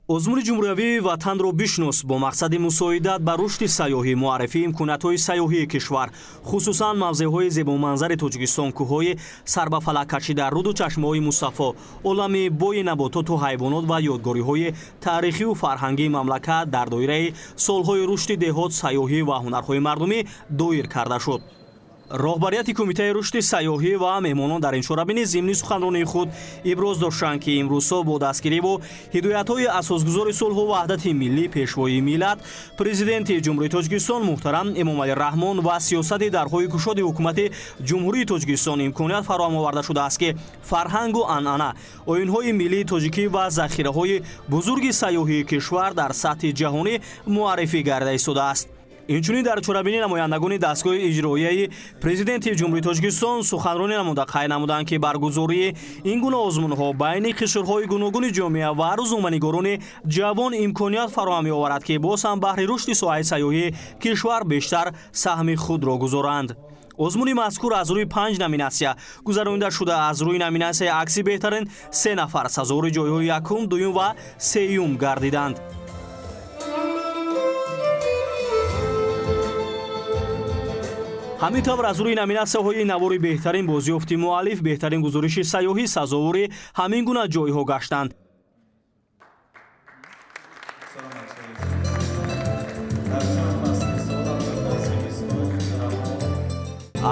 Озмуни ҷумҳуриявии «Ватанро бишнос» бо мақсади мусоидат ба рушди сайёҳӣ, муаррифии имкониятҳои сайёҳии кишвар, хусусан мавзеъҳои зебоманзари Тоҷикистон, кӯҳҳои сарбафалаккашида, руду чашмаҳои мусаффо, олами бои набототу ҳайвонот ва ёдгориҳои таърихию фарҳангии мамлакат дар доираи солҳои рушди деҳот, сайёҳӣ ва ҳунарҳои мардумӣ доир карда шуд. Роҳбарияти Кумитаи рушди сайёҳӣ ва меҳмонон дар ин чорабинӣ зимни суханронии худ иброз доштанд, ки имрӯзҳо бо дастгириву ҳидоятҳои асосгузори сулҳу ваҳдати миллӣ, Пешвои миллат, Президенти Ҷумҳурии Тоҷикистон муҳтарам Эмомалӣ Раҳмон ва сиёсати дарҳои кушоди Ҳукумати Ҷумҳурии Тоҷикистон имконият фароҳам оварда шудааст, ки фарҳангу анъана, оинҳои миллии тоҷикӣ ва захираҳои бузурги сайёҳии кишвар дар сатҳи ҷаҳонӣ муаррифӣ гарда истодааст. Инчунин дар чорабинӣ намояндагони дастгоҳи иҷроияи Президенти Ҷумҳурии Тоҷикистон суханронӣ намуда, қайд намуданд, ки баргузории ин гуна озмунҳо байни қишрҳои гуногуни ҷомеа ва рӯзноманигорони ҷавон имконият фароҳам меоварад, ки боз ҳам баҳри рушди соҳаи сайёҳии кишвар бештар саҳми худро гузоранд. Озмуни мазкур аз рӯи панҷ номинатсия гузаронида шуда, аз рӯи номинатсияи акси беҳтарин се нафар сазовори ҷойҳои якум, дуюм ва сеюм гардиданд. Ҳамин тавр, аз рӯи номинатсияҳои навори беҳтарин, бозёфти муаллиф, беҳтарин гузориши сайёҳӣ сазовори ҳамин гуна ҷойҳо гаштанд.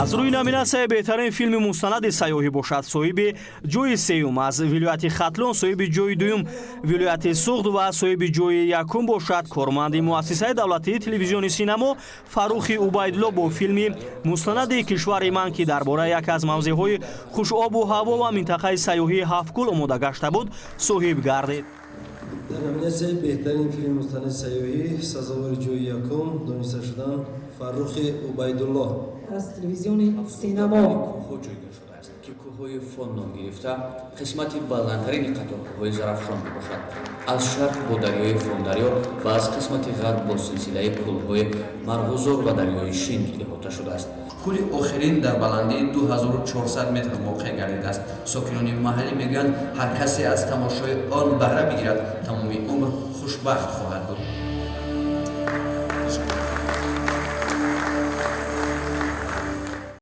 Аз рӯи номинатсияи беҳтарин филми мустанади сайёҳӣ бошад, соҳиби ҷои сеюм аз вилояти Хатлон, соҳиби ҷои дуюм вилояти Суғд ва соҳиби ҷои якум бошад корманди муассисаи давлатии телевизиони «Синамо» Фаррухи Убайдулло бо филми мустанади «Кишвари ман», ки дар бораи яке аз мавзеъҳои хушобу ҳаво ва минтақаи сайёҳии Ҳафткӯл омода гашта буд, соҳиб гардид. Дар номинатсияи беҳтарин филми мустанади сайёҳӣ сазовори ҷои якум дониста шудан Фаррухи Убайдулло аз телевизиони «Синамо». Кӯҳҳо ҷойгир шудааст, ки кӯҳҳои Фон ном гирифта, қисмати баландтарини қаторкӯҳҳои Зарафшон мебошад. Аз шарқ бо дарёи Фондарё ва аз қисмати ғарб бо силсилаи кӯлҳои Марғузор ва дарёи Шинг иҳота шудааст. Кӯли охирин дар баландии 2400 метр воқеъ гардидааст. Сокинони маҳаллӣ мегӯянд, ҳар касе аз тамошои он баҳра бигирад, тамоми умр хушбахт хоҳад буд.